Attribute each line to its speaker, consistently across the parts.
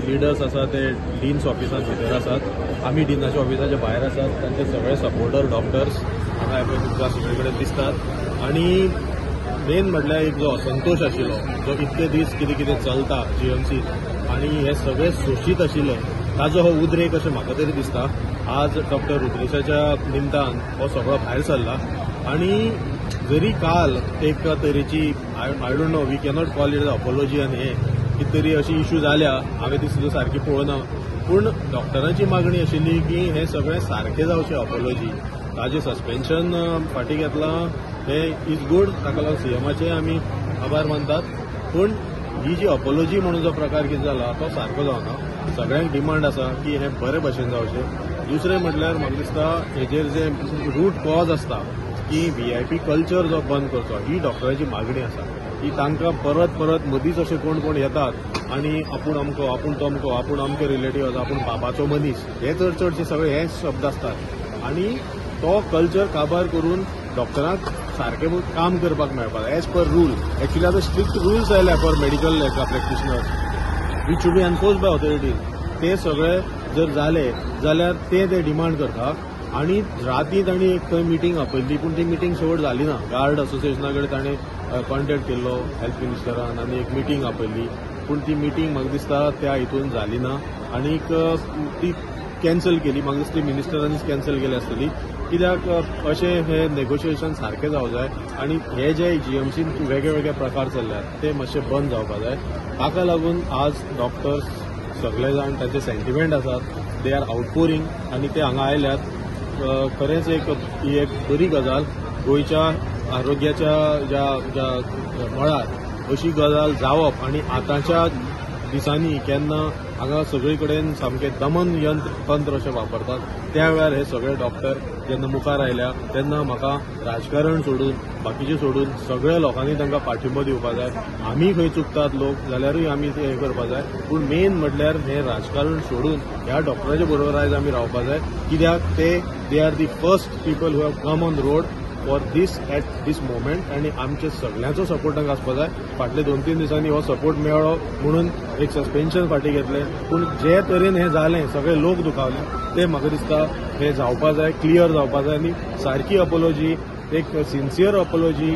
Speaker 1: Leaders आसा ते deans ऑफिसांत भितर आसात, आमी डिनाच्या ऑफिसाच्या भायर आसात. तांचे सगळे सपोर्टर डॉक्टर्स हांगा पळय तुमकां सगळे कडेन दिसतात. आनी मेन म्हटल्यार एक जो असंतोश आशिल्लो जो इतके दीस कितें कितें चलता जीएमसी आनी हे सगळे सोशीत आशिल्ले ताजो हो उद्रेक अशें म्हाका तरी दिसता. आज डॉक्टर रुद्रेशाच्या निमतान हो सगळो भायर सरला. आनी जरी काल एक तरेची I don't know, we cannot call it apology आनी हे कितें तरी अशी इश्यू जाल्या, हांवें ती सुद्दां सारकी पळोवना, पूण डॉक्टरांची मागणी आशिल्ली की हें सगळें सारकें जावचें. अपॉलॉजी ताजें सस्पेन्शन फाटीं घेतलां हें is good, ताका लागून सीएमाचे आमी आभार मानतात. पूण ही जी अपॉलॉजी म्हणून जो प्रकार कितें जाला तो सारको जावना. सगळ्यांक डिमांड आसा की हें बरे भशेन जावचें. दुसरें म्हटल्यार म्हाका दिसता हेजेर जे रूट कॉज आसता की व्हीआयपी कल्चर जो बंद करचो ही डॉक्टरांची मागणी आसा की तांकां परत परत मदींच अशे कोण कोण येतात आनी आपूण अमको, आपूण तमको, आपूण अमके रिलेटीव आसा, आपूण बाबाचो मनीस, हे चड चडशे सगळे हे शब्द आसतात आनी तो कल्चर काबार करून डॉक्टरांक सारकें काम करपाक मेळपाक एज पर रूल. एक्चुअली आतां स्ट्रिक्ट रुल्स आयल्या for medical practitioner which should be enforce by authorities. ते सगळे जर जाले जाल्यार ते ते डिमांड करता. आनी राती तांणी एक थंय मिटींग आपयल्ली, पूण ती मिटींग शेवट जाली ना. गार्ड असोसिएशना कडेन ताणें कॉन्टेक्ट केल्लो हेल्थ मिनिस्टरान आनी एक मिटींग आपयल्ली, पूण ती मिटींग म्हाका दिसता त्या हितून जाली ना आनीक ती कॅन्सल केली. म्हाका दिसता ती मिनिस्टरांनीच कॅन्सल केली आसतली, कित्याक अशें हे नेगोशिएशन सारकें जावं जाय आनी हे जे जीएमसीन वेगळे वेगळे प्रकार चल्ल्यात ते मातशे बंद जावपाक जाय. ताका लागून आज डॉक्टर्स सगळे जाण तांचे सेंटिमेंट आसात, they are आउटपोरींग आनी ते हांगा आयल्यात. खरेंच एक ही एक बरी गजाल गोंयच्या आरोग्याच्या ज्या ज्या मळार अशी गजाल जावप. आनी आतांच्या दिसांनी केन्ना हांगा सगळे कडेन सामकें दमन यंत्र तंत्र अशें वापरतात त्या वेळार हे सगळे डॉक्टर जेन्ना मुखार आयल्या तेन्ना म्हाका राजकारण सोडून बाकीचें सोडून सगळ्या लोकांनी तांकां पाठिंबो दिवपाक जाय. आमी खंय चुकतात लोक जाल्यारूय आमी ते हें करपाक जाय, पूण मेन म्हटल्यार हें राजकारण सोडून ह्या डॉक्टराच्या बरोबर आयज आमी रावपाक जाय, कित्याक ते they are the first people who have come on road for this at this moment. आनी आमचे सगळ्यांचो सपोर्ट तांकां आसपाक जाय. फाटले 2-3 दिसांनी हो सपोर्ट मेळ्ळो म्हणून एक सस्पेन्शन फाटीं घेतलें, पूण जे तरेन हें जालें सगळे लोक दुखावले ते म्हाका दिसता हें जावपा जाय, क्लियर जावपा जाय आनी सारकी अपॉलॉजी, एक सिन्सियर अपॉलॉजी,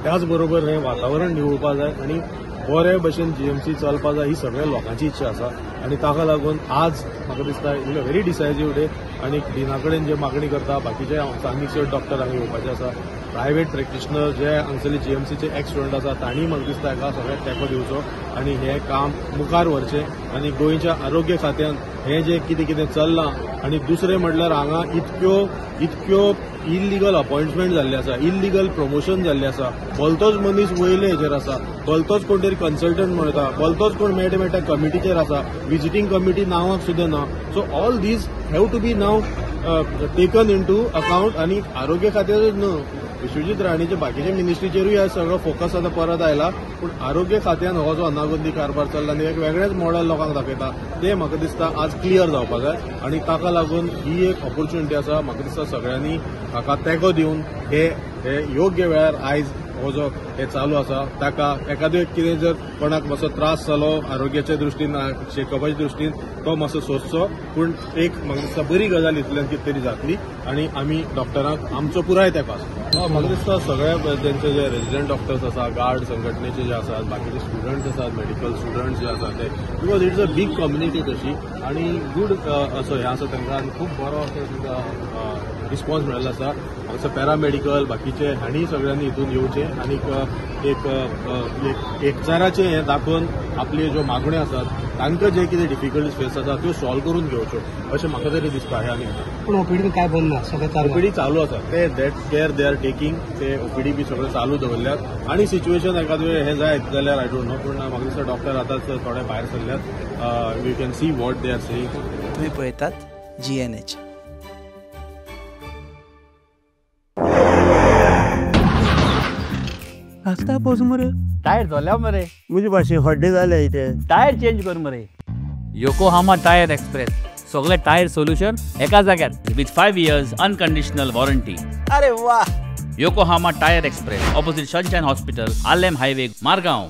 Speaker 1: त्याच बरोबर हें वातावरण निवळपा जाय आनी बरे भशेन जीएमसी चलपा जाय ही सगळ्या लोकांची इच्छा आसा. आनी ताका लागून आज म्हाका दिसता is a very decisive day. आनी डिना कडेन जे मागणी करता बाकीचे आनीक चड डॉक्टर हांगा येवपाचे आसा, प्रायवेट प्रॅक्टिशनर जे हांगसरले जीएमसीचे एक्स स्टुडंट आसा तांणी म्हाका दिसता हाका सगळ्याक तेंको दिवचो आनी हें काम मुखार व्हरचें. आनी गोंयच्या आरोग्य खात्यान हें जें कितें कितें चल्लां आनी दुसरें म्हटल्यार हांगा इतक्यो इतक्यो इल्लिगल अपॉयंटमेंट जाल्ले आसा, इल्लिगल प्रमोशन जाल्लें आसा, भलतोच मनीस वयले हेजेर आसा, भलतोच कोण तरी कन्सल्टंट म्हणटा, भलतोच कोण मेळटा मेळटा कमिटीचेर आसा, विजिटींग कमिटी नांवाक सुद्दां ना. So all these have to be now taken into account. आनी आरोग्य खात्याचोच न्हू, विश्वजीत राणेचे बाकीच्या मिनिस्ट्रीचेरूय आज सगळो फोकस आतां परत आयला, पूण आरोग्य खात्यान हो जो अनागोंदी कारभार चल्ला आनी एक वेगळेंच मॉडेल लोकांक दाखयता तें म्हाका दिसता आज क्लियर जावपाक जाय. आनी ताका लागून ही एक ऑपॉर्च्युनिटी आसा, म्हाका दिसता सगळ्यांनी हाका तेंको दिवन हे योग्य वेळार आयज हो जो हे चालू आसा ताका एखाद्यो कितें जर कोणाक मातसो त्रास जालो आरोग्याच्या दृश्टीन, चेकअपाच्या दृश्टीन तो मातसो सोंसचो, पूण एक म्हाका दिसता बरी गजाल इतल्यान कितें तरी जातली आनी आमी डॉक्टरांक आमचो पुराय तेंको आसा. म्हाका दिसता सगळे तेंचे जे रेजिडंट डॉक्टर्स आसा, गार्ड संघटनेचे जे आसात, बाकीचे स्टुडंट्स आसात, मेडिकल स्टुडंट्स जे आसात ते, because it's a big community तशी आनी गूड असो हें आसा तांकां आनी खूब बरो असो तांकां रिस्पॉन्स मेळिल्लो आसा. हांगासर पॅरामेडिकल बाकीचे हांणी सगळ्यांनी हितून येवचें आनी एक एकचाराचें हें दाखोवन आपल्यो ज्यो मागण्यो आसात तांकां जे कितें डिफिकल्टीज फेस आसा त्यो सॉल्व करून घेवच्यो अशें म्हाका तरी दिसता. हें आनी
Speaker 2: पूण ओपीडी काय बंद ना, सगळें चालू,
Speaker 1: ओपीडी चालू आसा, ते that care they are taking, ते ओपीडी बी सगळें चालू दवरल्यात. आनी सिच्युएशन एखाद वेळ हें जायत जाल्यार I don't know, पूण म्हाका दिसता डॉक्टर आतांच थोडे भायर सरल्यात, we can see what they are saying.
Speaker 3: तुमी पळयतात जीएनएच.
Speaker 4: रस्ता पोस मरे
Speaker 5: टायर जाल्या मरे,
Speaker 4: म्हजे भाशेन हड्डे जाले इथे,
Speaker 5: टायर चेंज कर मरे. योकोहामा टायर एक्सप्रेस, सगळे टायर सोल्युशन एका जाग्यार विथ 5 years unconditional warranty.
Speaker 3: अरे वा.
Speaker 5: Yokohama tyre express, opposite Sunshine hospital, Arlem highway, Margao.